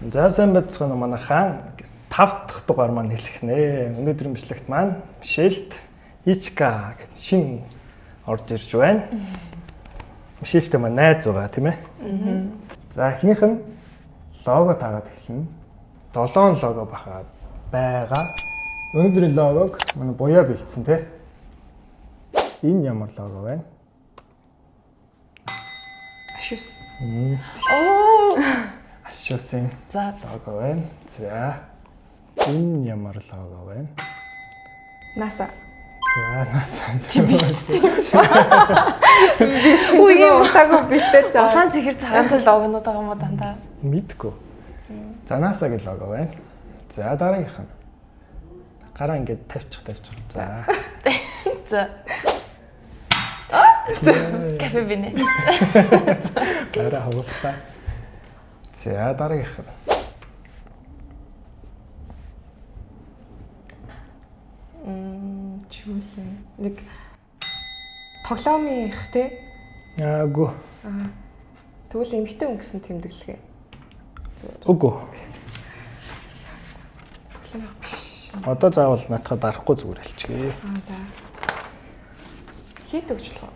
За сайн байцгаана уу манай хаан. 5 дахь дугаар маань хэлэх нэ. Өнөөдрийн бичлэгт маань Мишельт Ичка гэдэг шин орж ирж байна. Мишельтэй маань найз байгаа тийм ээ. За эхнийх нь лого таагаад эхэлнэ. 7 лого баха байгаа. Өнөөдрийн логог манай буяа бэлдсэн тий. Энэ ямар лого вэ? Ашус. Оо. Ашуусын За. лого байна. За. Энэ ямар лого вэ? NASA. За NASA. Чи бэлдсэн юм шиг. Би шинжээ утаагүй бэлдээд байгаа. Улаан цэгэр цагаантай логонууд байгаа юм уу дандаа? Мэдгүй. За NASA гэх лого байна. За дараагийнх нь. Гараа ингээд тавьчих тавьчих. За. За. Кафе бинэ. Гараа хавуултаа. За дараагийнх нь. Чиглээ. Нэг тоглоомын их те. Аагүй. Тэгвэл эмхтэн хүн гэсэн тэмдэглэгээ. Үгүй. Тоглоом биш. Одоо заавал наатахаа дарахгүй зүгээр хэлчихье. Аа за. Хин төгжлөх вэ?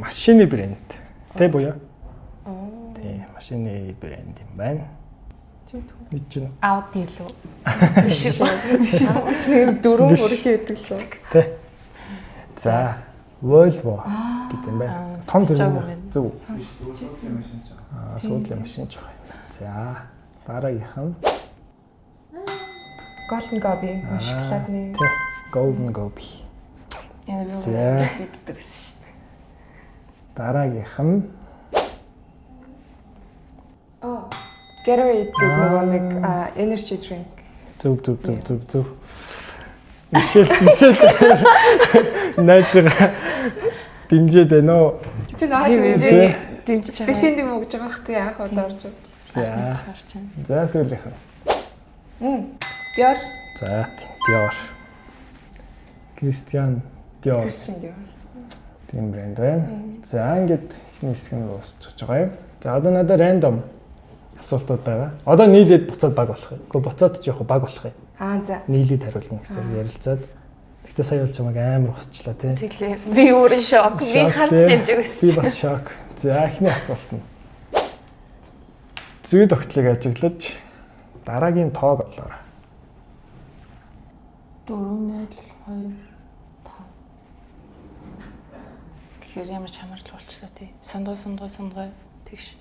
Машины брэнд. Тэ буяа? Оо. Тий, машины брэнд юм байна. Тийм үү. Мэдэж байна. Audi лүү. Биш үү? Биш нэг дөрөв Биш. өрхий гэдэг лөө. Тэ. За, Volvo гэдэг юм байна. Том сонсож зэрэг байгаа юм байна. зөв. Сонсч ирсэн. Аа, суудлын машин ч байгаа юм. За, дараагийнх нь Golden Gobi шоколадны. Тэ, Golden Gobi. Яа би За. мэддэг гэсэн шүү дээ. Дараагийнх нь Аа. Gatorade гэдэг нөгөө нэг energy drink. зөв зөв зөв зөв зөв. Мишель Мишель найзгаа дэмжиж байна уу? Чи наад Тийм дэмжээ. Тэ. Дэмжиж байгаа. Дэлхийн дэм өгж байгаа хт анх удаа орж бод. За. За сүүлийнх нь. Мм. Dior. За, Dior. Кристиан Dior Christian Dior. тийм брэнд байна. За ингээд эхний хэсэг нь дуусчихж байгаа юм. За одоо надад рандом асуултууд байгаа. Одоо нийлээд буцаад баг болох юм. Гэхдээ буцаад ч яг баг болох юм. Аа за. Нийлээд хариулна гэсэн ярилцаад. Гэхдээ сая бол чамайг амар хусчлаа тий. Тэглээ. Би өөрөө шок. Би Шок, харж тий. дэмжиж Би гэсэн. бас шок. За эхний асуулт нь. Зүй тогтлыг ажиглаж дараагийн тоог олоорой. 4 0 2 5. Тэгэхээр ямар ч хамаарл болчлоо тий. Сондгой сондгой сондгой тэгш.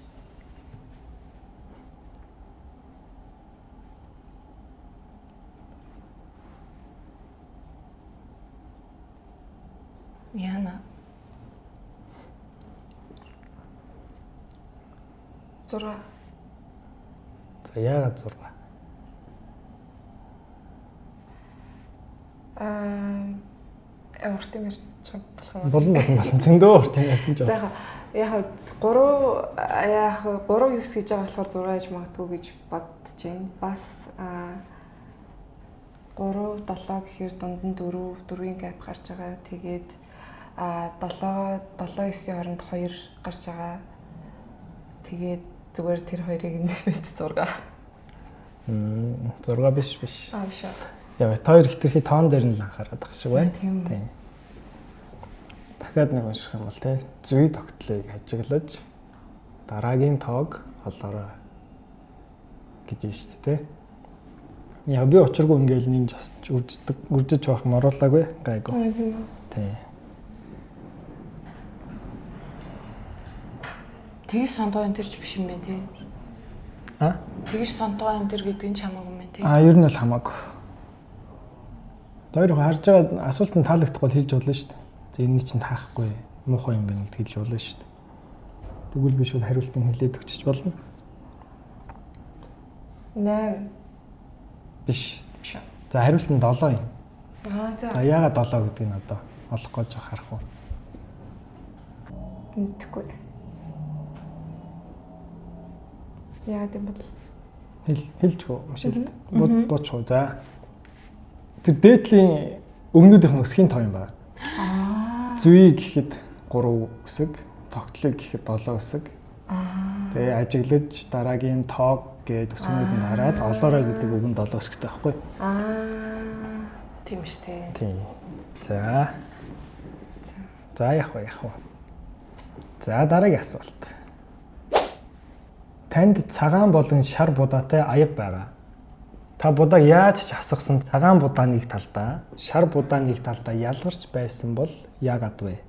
Яна. 6. За яагаад 6? Аа урт юм ярьчих болох юм. Болон болон болон зөндөө урт юм ярьсан ч За байна. яг 3 яг 3 9 гэж байгаа болохоор 6 яж магадгүй гэж бодож байна. Бас 3 7 гэхээр дунд нь 4 4-ийн gap гарч байгаа. Тэгээд 7 7 9-ийн хооронд 2 гарч байгаа. Тэгээд зүгээр тэр хоёрыг нэмээд 6. 6 биш биш. Аа биш үү. Яа, та хоёр хитрхи тоон дээр нь л анхаарат ах шиг байна. Тийм үү. Тийм. Дахиад нэг унших юм бол те зүй тогтлыг ажиглаж дараагийн тоог олоорой гэж юм шүү дээ те. Яа би учиргүй ингээл нэмж бас үрждэг үржиж явах моруулаагүй гайгүй. Аа тийм үү. Тий. Тэгж сондгой энэ төр ч биш юм байна тий. А? Тэгж сондгой энэ төр гэдэг нь ч хамаагүй юм байна тий. А ер нь бол хамаагүй. Тэр харж байгаа асуулт нь таалагдахгүй бол хэлж болно шүү дээ. За энэний чинь таахгүй муухай юм байна гэдгийг хэлж болно шүү дээ. Тэгвэл би шууд хариултыг хэлээд өгчөж болно. 8. Биш. Биш. За хариулт нь 7 юм. Аа за. За яагаад 7 гэдгийг нь одоо олох гэж харах уу? Мэдхгүй. Яагаад юм бол? Хэл хэлж гоо мшилт. Бууч гоо. За. Тэр дээдлийн өгнүүдийнх нь өсгийн тоо юм байна. Аа. Зүй гэхэд 3 өсөг, тогтлыг гэхэд 7 өсөг. Аа. Тэгээ ажиглаж дараагийн тоог гээд өсгөнүүд нь хараад олоорой гэдэг үг нь 7 өсгөтэй байхгүй. Аа. Тийм шүү дээ. Тийм. За. За явах вэ явах вэ. За дараагийн асуулт. Танд цагаан болон шар будаатай аяга байгаа. Та будааг яаж ч хасгасан цагаан будаа нэг талдаа, шар будаа нэг талдаа ялгарч байсан бол яагаад вэ?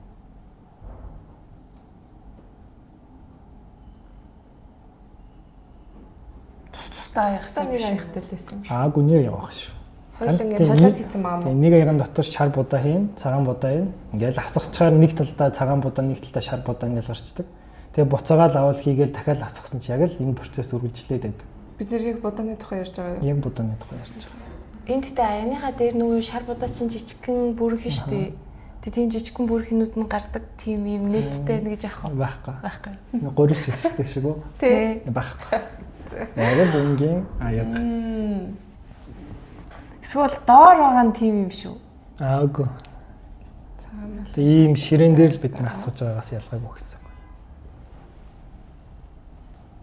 Тус тусдаа аяг. Тусдаа нэг аягтай л байсан юм шиг. Аагүй нэг явах шүү. Хоёул ингээд холиод хийсэн байгаа юм уу? Нэг аяган дотор шар будаа хийн, цагаан будаа хийн. Ингээл хасгачаар нэг талдаа цагаан будаа, нэг талдаа шар будаа ялгарчдаг. Тэгээ буцаагаал авал хийгээл дахиад хасгасан чи яг л энэ процесс үргэлжлээд байдаг. Бид нэр яг будааны тухай ярьж байгаа юу? Яг будааны тухай ярьж байгаа. Энэ гэтээ аяныхаа дээр нөгөө шар будаа чинь жижигхэн бүрэх нь штэ. Тэг тийм жижигхэн бүрхнүүд нь гардаг тийм юм нийттэй нэг гэж аах уу? Байхгүй. Байхгүй. Гурил шигшдэг шиг үү? Тий. Байхгүй. Яг л өнгийн аяга. Эсвэл доор байгаа нь тийм юм шүү. Аа үгүй. Цагаан бол. Ийм ширээн дээр л бид нар асгаж байгаагаас ялгаагүй гэсэн.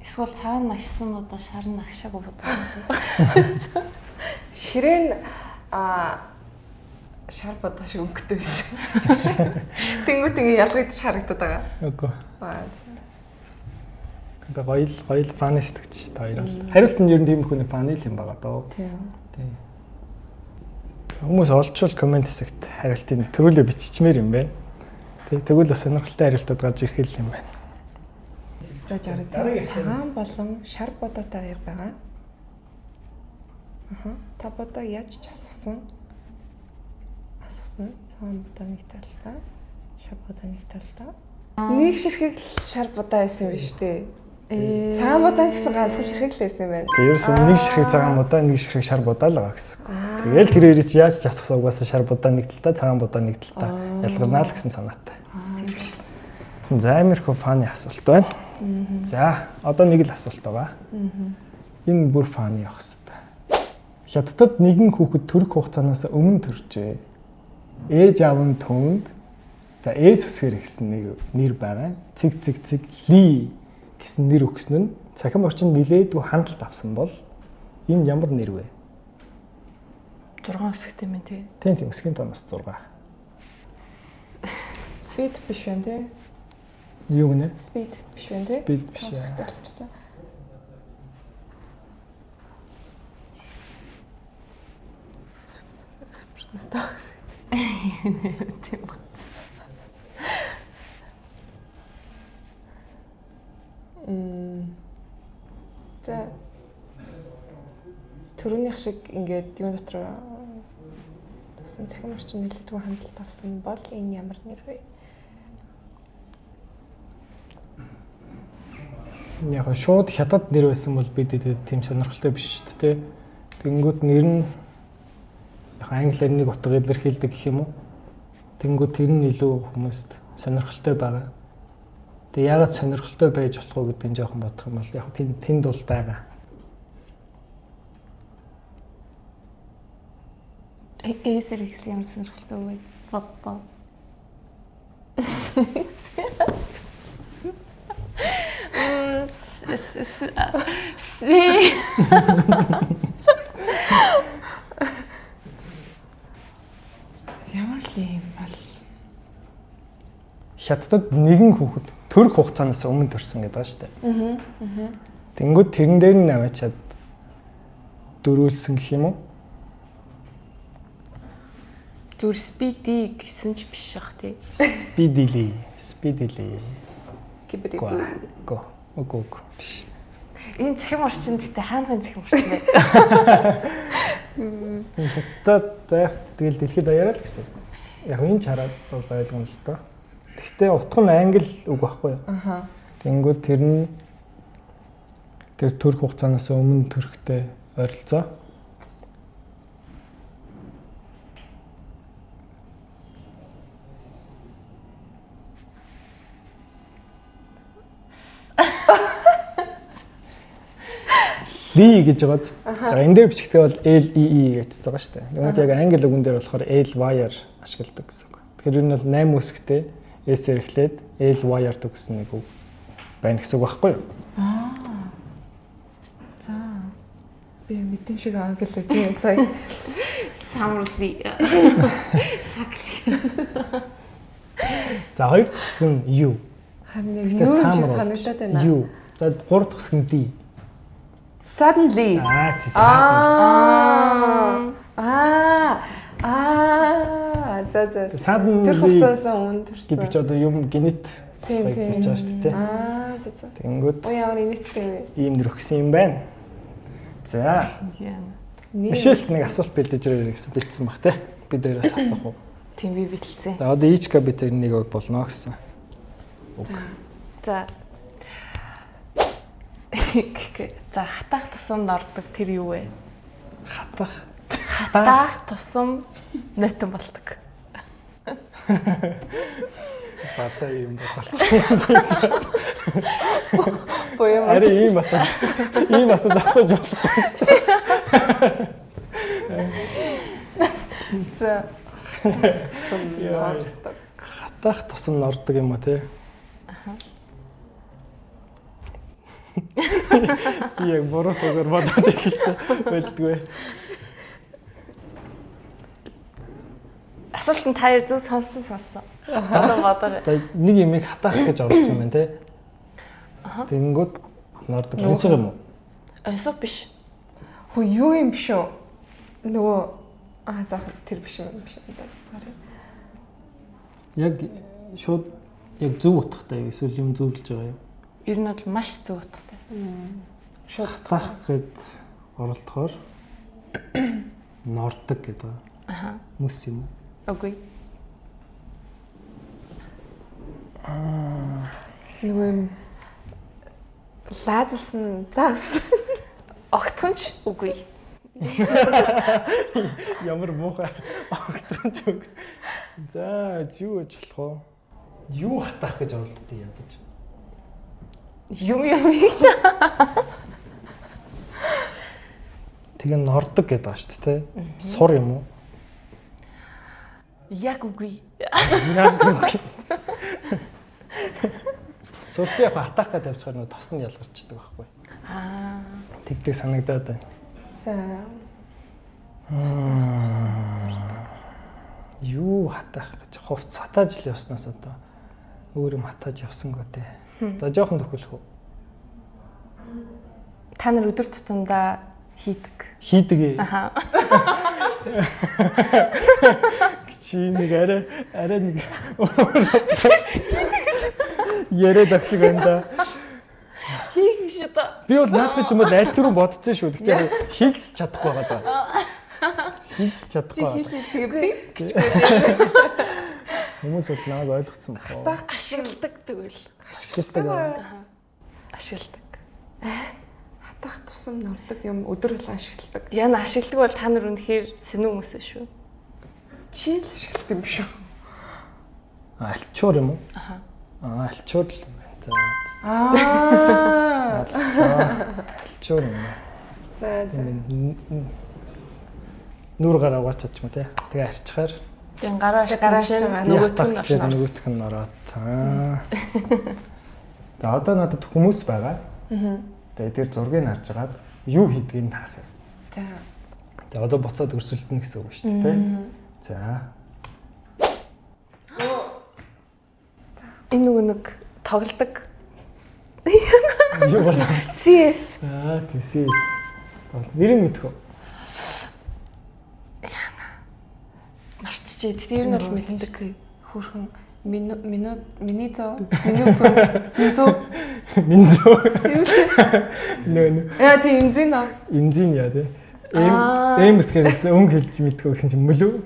Эсвэл цагаан нагшсан будаа шар нь нагшаагүй будаа. Ширээн аа шар будаа шиг өнгөтэй байсан. Тэнгүүт ингээ ялгагдаж харагдаад байгаа. Үгүй. Аа. за. Тэгээ гоё л гоё л фаны сэтгч та хоёр бол. Хариулт нь ер нь тийм хүний фаны л юм байгаа доо. Тийм. Тийм. Хүмүүс олчвол коммент хэсэгт хариултыг төрүүлээ биччихмээр юм байна. Тэг тэгвэл бас сонирхолтой хариултууд гарч ирэх л юм байна. За жараа тийм цагаан болон шар будаатай аяга байгаа. Аха. Та будаа яаж ч асгасан? Асгасан. Цагаан будаа нэг талдаа, шар будаа нэг талдаа. Нэг ширхэг л шар будаа байсан биш үү? Ээ. Цагаан будаа ч гэсэн ганцхан ширхэг л байсан юм байна. Тэг ерөөсөн нэг ширхэг цагаан будаа, нэг ширхэг шар будаа л байгаа гэсэн. Тэгэл тэр хоёрыг чи яаж ч асгасан угаасаа шар будаа нэг талдаа, цагаан будаа нэг талдаа ялгарнаа л гэсэн санаатай. За иймэрхүү фаны асуулт байна. За одоо нэг л асуулт байгаа. Энэ бүр фаны явах хэвээр. Хятадд нэгэн хүүхэд төрөх хугацаанаас өмнө төржээ. Ээж аав нь түүнд за С үсгээр эхэлсэн нэг нэр байгаа. Цэг цэг цэг ли гэсэн нэр өгсөн нь цахим орчинд нилээдгүй хандлт авсан бол энэ ямар нэр вэ? 6 өсгтэй юм тий. Тийм тийм өсгийн тоон бас 6. Speed биш байна тий. Юу гэнэ? Speed биш байна тий. Speed биш. Тавсагтай болчихлоо. Супер настай. Тийм ба. За түрүүнийх шиг ингээд юун дотор тавсан цахим орчин нэлээдгүй хандлт авсан бол энэ ямар нэр вэ? Яг нь шууд хятад нэр байсан бол бид эдэд тийм сонирхолтой биш шүү дээ. Тэнгүүд нэр нь яг англиар нэг утга илэрхийлдэг гэх юм уу? Тэнгүүд тэр нь илүү хүмүүст сонирхолтой байгаа. Тэгээ яагаад сонирхолтой байж болох уу гэдгийг жоохон бодох юм бол яг тэнд бол байгаа. Эсэр ихсэн ямар сонирхолтой вэ? Боддоо. Си. Ямар л юм бол Хятадд нэгэн хүүхэд төрөх хугацаанаас өмнө төрсөн гэдэг байгаа шүү дээ. Аа. Тэнгүүд тэрэн дээр нь аваачаад дөрүүлсэн гэх юм уу? Зүр спиди гэсэн ч биш ах тий. Speedily, speedily. Кибэдэггүй. Го. Үгүй үгүй биш. Энэ цахим орчинд гэтээ хаанхын цахим орчин бэ? Хятад за яг тэгэл дэлхийд даяараа л гэсэн. Яг энэ ч хараад бол ойлгоно л доо. Гэхдээ утга нь англи үг байхгүй юу? Аха. Тэнгүүд тэр нь тэр төрөх хугацаанаас өмнө төрөхтэй ойролцоо. Ли гэж байгаа. За энэ дээр бичгтээ бол L E E гэж байгаа шүү дээ. Үүнийд яг англи үгэн дээр болохоор L Y-аар ашигладаг гэсэн үг. Тэгэхээр ер нь бол 8 үсгтэй S-ээр эхлээд L Y-аар төгссөн нэг үг байна гэсэн үг байхгүй юу? За. Би мэдэн шиг аа гэлээ тий сая. Самруулъя. Сакли. За хоёр дахь хэсэг нь U. Харин яг юу юм шиг санагдаад байна. U. За гурав дахь хэсэг нь D. Suddenly. Аа тий. Аа. Аа. За за. Suddenly. Тэр хугацаанаас өмнө төрсөн. Гэдэг чи одоо юм генет Тийм хийж байгаа шүү дээ. Аа за за. Тэнгүүд. Ой ямар инээдтэй юм бэ? Ийм нэр өгсөн юм байна. За. Мишель нэг асуулт бэлдэж ирээрэй гэсэн бэлдсэн баг те. Бид хоёроос асуух уу? Тийм би бэлдсэн. За одоо Ичка бид хоёр нэг үг болно гэсэн. За. За. За хатаах тусам нордог тэр юу вэ? Хатах. Хатаах тусам нотон болдог. Бата юм болчих. Буяа. Ари ийм асуу. Ийм асуулт асууж болохгүй. За. Тусам нордог. Хатаах тусам нордог юм а те. Аха. Би яг буруу сугаар бодоод эхэлсэн. Болдгоо. Асуулт нь та хоёр зөв сонссон сонссон. Одоо бодоорой. За нэг юмыг хатаах гэж оруулах юм байна те. Тэнгүүд нордог. Онцгой юм уу? Онцгой биш. Хөө юу юм биш үү? Нөгөө аа за тэр биш юм биш. За sorry. Яг шууд яг зөв утгатай юу? Эсвэл юм зөвлөж байгаа юу? Ер нь бол маш зөв утгатай. Шууд хатаах гэд оролдохоор нордог гэдэг. Аха. Мөс юм уу? Үгүй. Нөгөө юм лаазсан загас огтхон ч үгүй. Ямар муухай огтхон ч үгүй. За, юу гэж болох вэ? Юу хатаах гэж оролддог ядаж. Юм юм их л. Тэгээ нордог гэдэг байгаа шүү дээ, тэ? Сур юм уу? Яг үгүй. Яг үгүй. Сурч яг хатаах гэж тавьчихаар нөө тос нь ялгарчдаг байхгүй. Аа. Тэгдэг санагдаад байна. За. Юу хатаах гэж хувц хатааж л явснаас одоо өөр юм хатааж явсангүй дээ. За жоохон төхөлөх үү? Та нар өдөр тутамдаа хийдэг. Хийдэг. Аха. Чи нэг арай нэг хийдэг ш. Яриад ах шиг байна да. Хийх шүү дээ. Би бол наадах юм бол аль түрүү бодсон шүү. Гэхдээ хэлж чадахгүй байгаа даа. Хэлж чадахгүй. Чи хэл тэгээ би гэчгүй дээ. Хүмүүс бол намайг ойлгоцсон баг. Ашигладаг тэгвэл. Ашигладаг. Ашигладаг. Хатах тусам нордог юм өдөр болгон ашигладаг. Яна ашигладаг бол та нар үнэхээр сэнүү хүмүүс шүү. Чи л ашигладаг юм шүү. Альчуур юм уу? Аха. Аа, альчуур л юм байна. За. Аа. Альчуур юм байна. За за. Нүүр гараа угаачаад ч юм уу те. Тэгээ арчхаар Тэгээ гараа арчсан чинь нөгөөх нь орсон. Нөгөөх нь ороод. Аа. За одоо надад хүмүүс байгаа. Аа. Тэгээ тэр зургийг харж агаад юу хийдгийг таах юм. За. За одоо буцаад өрсөлдөнө гэсэн үг шүү дээ, тэ? За. Энэ нөгөө нэг тоглодог. Юу бол? CS. Аа, тий CS. Нэрийг мэдэх үү? Яна. Марчжээ. Тэр нь бол мэддэг. Хөөрхөн минут миний зөө миний зөө минзөө минзөө нөө нөө. Яа тий имзин аа. Имзин яа тий. Эм эм эсгэрээс өнгө хэлж мэдгүй гэсэн чинь мөлөө.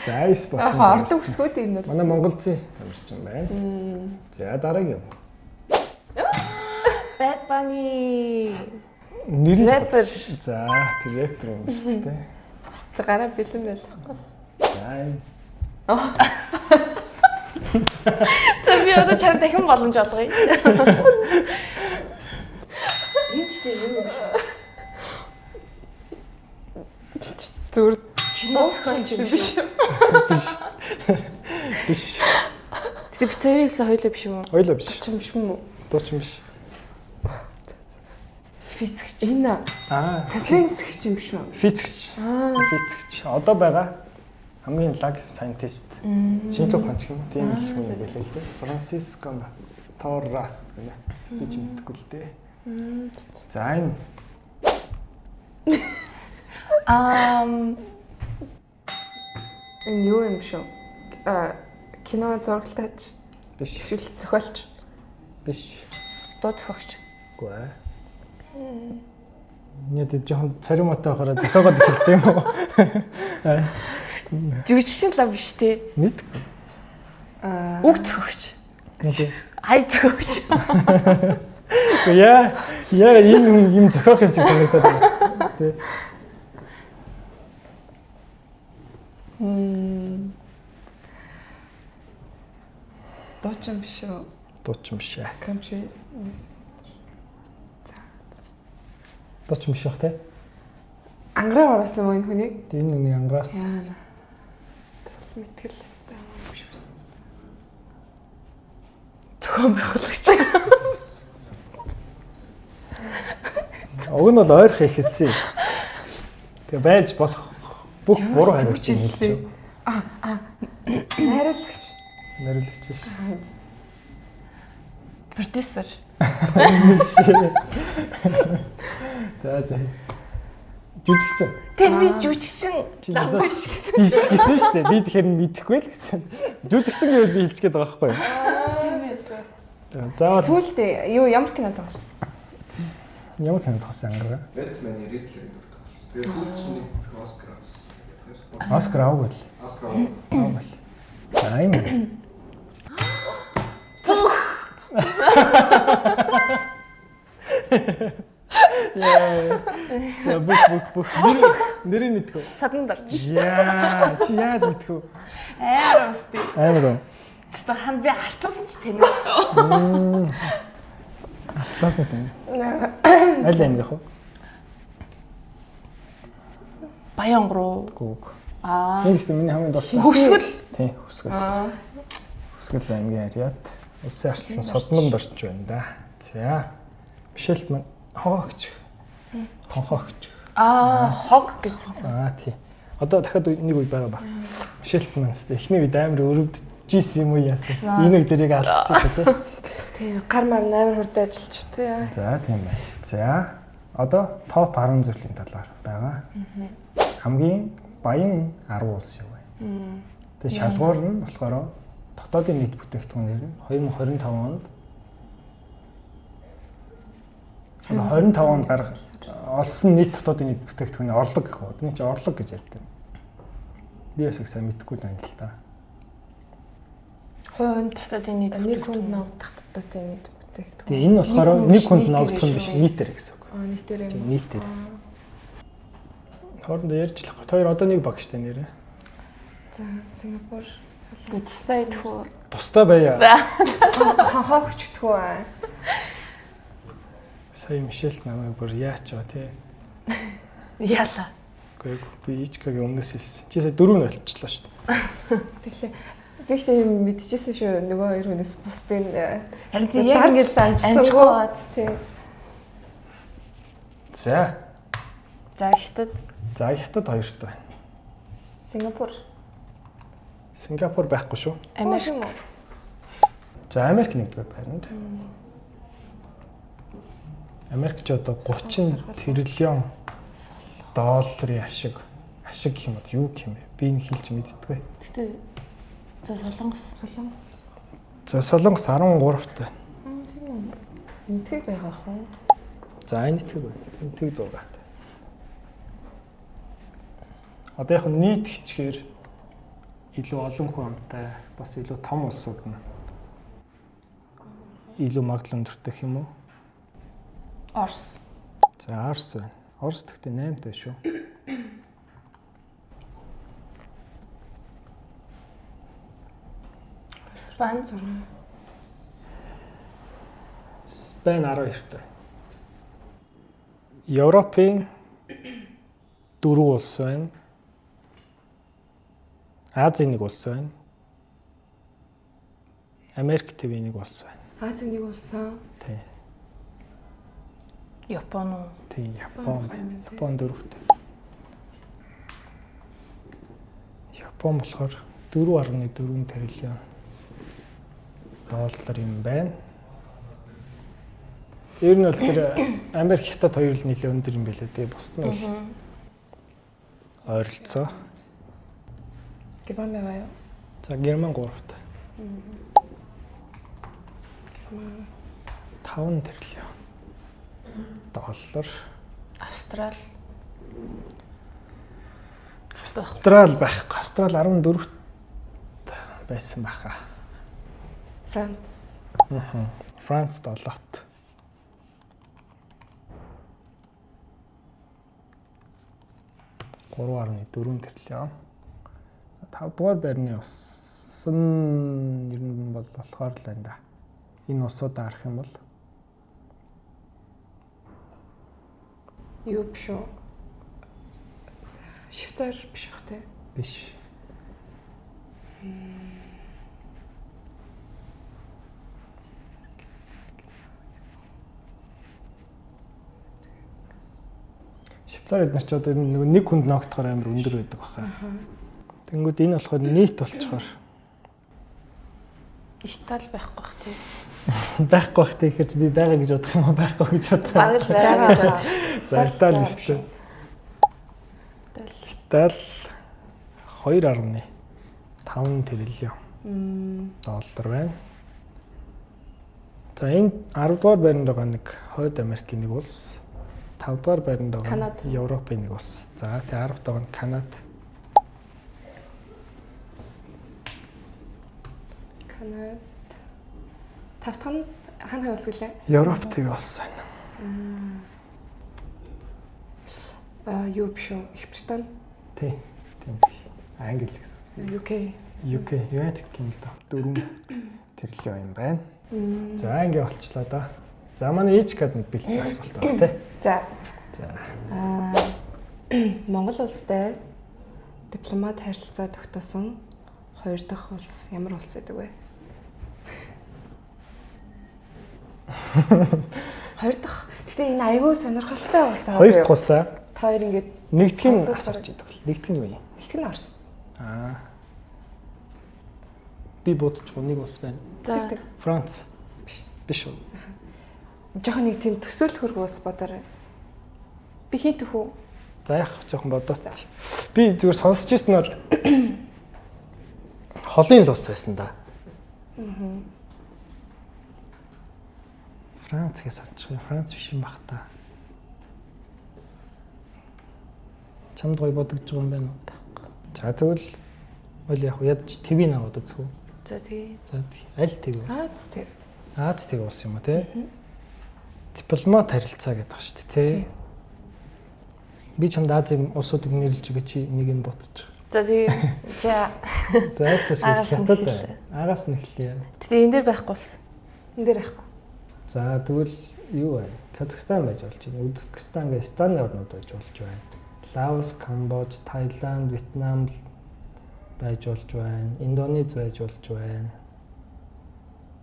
За спорт. Яг ордог өсгөөд энэ бол. Манай монголцын тамирчин байна. За дараагийн юм. Bad Bunny. Нэр нь Рэпер. За тэр рэпер юм шүү дээ. За гараа бэлэн байлахгүй. За энэ За би одоо чам дахин боломж олгоё. Энд тэ юу юм шүү. Зүгээр Кино зохиолч юм шүү. биш. Биш. Гэтэ бид хоёроос хоёлоо биш юм уу? Хоёлоо биш. Дуучин биш юм уу? Дуучин биш. Физикч. Энэ Аа. сансрын нисгч юм шүү. Физикч. Аа. Физикч. Одоо байгаа хамгийн лаг scientist. Шинжлэх ухаанч юм уу? Тийм л хүн юм байлээ л дээ. Франциско Торрас гэнэ. Би ч мэдэхгүй л дээ. За энэ Ам Энэ юу юм шүү? Аа кино зураглалтаач биш эсвэл зохиолч. биш. дуу зохиогч. Үгүй ээ. Нэт жоохон цариматай байхаараа зохиогоод эхэлдэг юм уу? Жүжигчин лав биш те. Мэдгүй. Аа Үг зохиогч. Нүг. Ай зохиогч. Үгүй яа яа энэ хүн юм зохиох юм шиг санагдаад байна. Тэ. дуучин биш үү? Дуучин биш ээ. Country music. За. Дуучин биш бах те. Ангараа оруулсан мөн хүнийг? Тэ энэ үний ангараас Яа. Тэгэл мэтгэл өстэй юм биш үү? Зохион байгуулагч. Уг нь бол ойрох эхэлсэн. Тэгээ байж болох бүх буруу хариулт нь хэлж байна. Найруулагч. Нариулагч биш. Аа, Продюсер. За за. Жүжигчин. Тэр би жүжигчин Чи лав надаас биш гэсэн. Биш гэсэн шүү дээ. Би тэгэхээр мэдэхгүй л гэсэн. Жүжигчин гэвэл би хэлчих гээд байгаа байхгүй юу? Тийм ээ. Заавал Сүүлд юу ямар кино тоглосон? ямар кино тоглосон ангараа? Бэтмен Ридлер дүр тоглосон. Тэгээ сүүлд чинь нэг Оскар авсан. Оскар аваагүй л. Оскар аваагүй. Аваагүй л. За энэ. Зүх. Яа. За бүх бүх бүх нэрийг мэдхүү. Саданд орч. Яа, чи яаж мэдхүү? Амар ус тий. Амар уу. Тэстэ хан би артласан ч таних. Атлаас нь. Аль аймаг вэ? Баян руу. Гүг. Аа. Энэ ихтэй миний хамгийн дуртай. Хөвсгөл. Тий, хөвсгөл. Аа. Хөвсгөл аймгийн харьяат. Улсын арслан содмонд орж байна да. За. Мишель маань хогоогч. Хогоогч. Аа, хог гэж сонсон. Аа тий. Одоо дахиад нэг үе байгаа ба. Мишель маань хэвээ эхний үед амар өрөвдөж юм уу яасан. Энэ үе дэрийг алдчихсан тий. Тийм, гар мар амар хурдан ажиллаж тий. За тийм байна. За одоо топ 10 зүйлийн талаар байгаа. Хамгийн баян 10 улс юу вэ? Тэгээ шалгуур нь болохоор дотоодын нийт бүтээгдэхүүнээр нь 2025 онд 25 онд гарах олсон нийт дотоодын нийт бүтээгдэхүүний орлого гэх үү. Эний чи орлого гэж ярьдаг. Би бас их сайн мэдэхгүй л байна л да. Хувь дотоодын нийт Нэг хүнд ногдох дотоодын нийт бүтээгдэхүүн. Тэгээ энэ болохоор Нэг нэг хүн хүнд ногдох нь биш биш нийтээр гэсэн үг. Аа, нийтээр юм. Тийм нийтээр. Хоорондоо ярьж л байхгүй. Хоёр одоо нэг баг штэ нэрээ. За, Сингапур. Үгүй тустай идэх үү? Тустай байя. Хонхоо хүчдэх үү? Аа. Сая Мишель намайг бүр яач вэ те. Яла. Үгүй ээ, би Ичкагийн өмнөөс хэлсэн. Чи сая дөрөв нь болчихлоо шүү дээ. Тэглээ. Би их тийм мэдчихсэн шүү. Нөгөө хоёр хүнээс бусдын Харин тийм яг ингэж амжсангүй. амжихгүй. Тийм. За. За хятад За хятад хоёрт байна. Сингапур. Сингапур байхгүй шүү. Америк юм уу? За Америк нэгдүгээр байранд. Америк ч одоо 30 триллион долларын ашиг ашиг гэх юм уу юу гэх юм бэ? Би энэ хэлж мэддэггүй. Гэтэ за Солонгос Солонгос. За Солонгос 13-т байна. Энтгэг байгаа хөө. За энэ итгэг байна. Энтгэг 6-т. Одоо яг нийт хичгээр илүү олон хүн амтай бас илүү том улсууд нь илүү магадлал өндөртэй гэх юм уу? Орос. За Орос байна. Орос тэгтээ 8 таа шүү. Испани 6. Спан 12 таа. Европын дөрвөн улс байна. Азийн нэг улс байна. Америк твийн нэг улс байна. Азийн нэг улс аа. Тий. Япон уу? Тийм, Япон байна. Япон дөрөвт. Япон болохоор 4.4 триллион доллар юм байна. Ер нь бол тэр Америк, Хятад хоёр л нэлээд өндөр юм билээ дээ. Бусд нь бол ойролцоо. Герман байгаа юу? За, Герман гуравт. Герман 5 триллион доллар. Австрал. Австрал байхгүй. Австрал 14-т байсан баха. Франц. Аа. Франц 7-т. 3.4 триллион. 5 дугаар байрны улс нь ер нь бол болохоор л байна да. Энэ улсуудаа харах юм бол Юу биш үү? За, Швейцар биш бах те. Биш. Швейцар эднэр ч одоо нөгөө нэг хүнд ногтохоор амар өндөр байдаг баха. Тэнгүүд энэ болохоор нийт болчоор Итали байхгүй бах тий. Байхгүй бах тэгэхээр би байгаа гэж бодох юм уу, байхгүй гэж бодох юм. Бараг л байгаа гэж бодсон шүү дээ. За, Итали өссөн. Итали. Итали 2.5 триллион доллар байна. За, энэ 10 дугаар байранд байгаа нэг Хойд Америкийн нэг улс. 5 дугаар байранд байгаа Канада. Европын нэг улс. За, тэгээ 10 дугаар нь Канада. Канад. Тав дахь нь хань хавь улс гэлээ. Европ тэг улс байна. Аа, юу биш үү? Их Британи, Тий. Тийм. Англи гэсэн. UK. UK, United Kingdom 4 триллион юм байна. За, ингээ болчлаа да. За, манай Ичкад нэг бэлдсэн асуулт байна тий. За. За. Аа, Монгол улстай дипломат харилцаа тогтоосон хоёр дахь улс ямар улс гэдэг вэ? Хоёр дахь. Гэтэ энэ айгүй сонирхолтой улс аа. Хоёр дахь улсаа Та хоёр ингээд нэгдэх нь сонсоод асууж бараг. идэг бол. Нэгдэх нь юу юм? Нэгдэх нь Орос. Аа. Би бодчихгүй нэг улс байна. За. Тэр Франц. Биш. Биш үү? Жохон нэг тийм төсөөлөхөргүй улс бодоорой. Би хин төхөө. За, яах жоохон бодоот. Би зүгээр сонсч ирсэн нь холын л улс байсан да. Аа. Франц гэж санчих юм. Франц биш юм бах та. Чамд гоё бодогдож байгаа юм байна уу? За, тэгвэл үл яг ядч ТV-н аваад үзэх үү? За, тий. За тий. Аль ТV? Аз тэр. Аз ТV улс юм уу те? Дипломат харилцаа гэдэг ба шүү дээ те. Би чамд Азийн улсуудыг нэрлэж өгөө, чи нэг нь ботчих. За, тий. За. За, айлтаас Агаас нь хятад эхэллээ. байна. Агаас нь эхлэе. Гэтэ энэ дээр байхгүй улс. Энд дээр яах вэ? За, тэгвэл юу вэ? Казахстан байж болж байна. Узбекистан гэх Станы орнууд байж болж байна. Лаос, Камбож, Таиланд, Вьетнам байж болж байна. Индонез байж болж байна.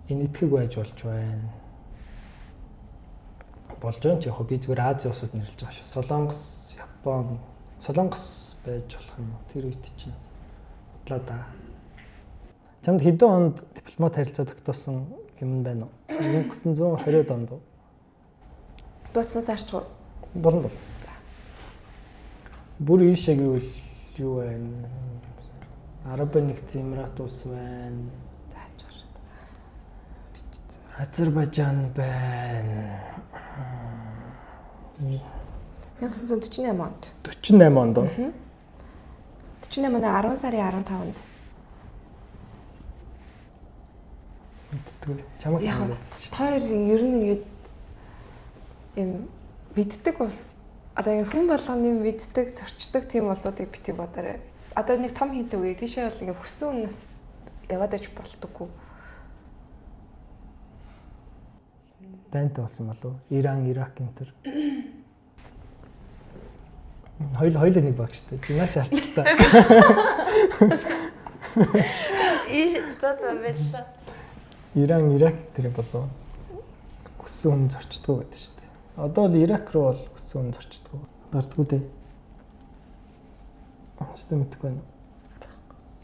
Энэ итгэг байж болж байна. Болж байна ч яг хөө би зүгээр Ази улсууд нэрлэж байгаа шүү. Солонгос, Япон, Солонгос байж болох юм уу? Тэр үед чинь бодлоо да. Чамд хэдэн онд дипломат харилцаа тогтоосон юм байна уу? 1920-ад онд уу? Бууцсан сарч уу? Болно бол. Бүр ийшээ гэвэл юу байна? Арабын нэгдсэн Эмират улс байна. За, хажуугаар. Бичсэн. Азербайджан байна. 1948 онд. 48 онд уу? 48 оны 10 сарын 15-нд. Мэддэггүй. Чамайг Яг мэдсэн шүү. та хоёр ер нь ингээд юм мэддэг улс одоо ингээд хүн болгоны мэддэг, зорчдог тийм улсуудыг бити бодоорой. Одоо нэг том хинт үгүй. Тийшээ бол ингээд хүссэн үнээс яваад аж болтоггүй. Дайнтай болсон болов уу? Иран, Ирак энэ төр. Хоёул нэг баг шүү дээ. Чи маш арчилтаа. Ийш за за баярлалаа. Иран, Ирак тэр болов. Хүссэн хүн зорчдгоо гэдэг шүү дээ. Одоо л Ирак руу бол өссөн үн зорчдог. Гардггүй дээ. Систем мэдэхгүй байна.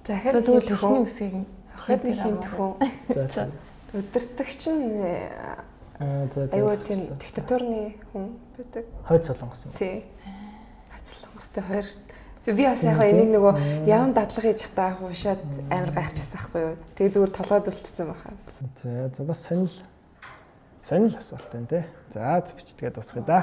За За ахаад тэгвэл нэг эхний төхөө. үсгийг нь Ахаад нэг хин төхөө. За. Удирдагч нь Аа за за. айгүй тийм диктатурны хүн байдаг. Хойд солонгос юм. Тий. Хацлангастай хоёр. Би бас яг энийг нөгөө явн дадлага хийж хата уушаад амар гайхчихсан байхгүй юу. Тэгээ зүгээр толгойд үлдсэн байхаа. За за бас сонир сонир асуулт байна те. За бичтгээд дуусгая да.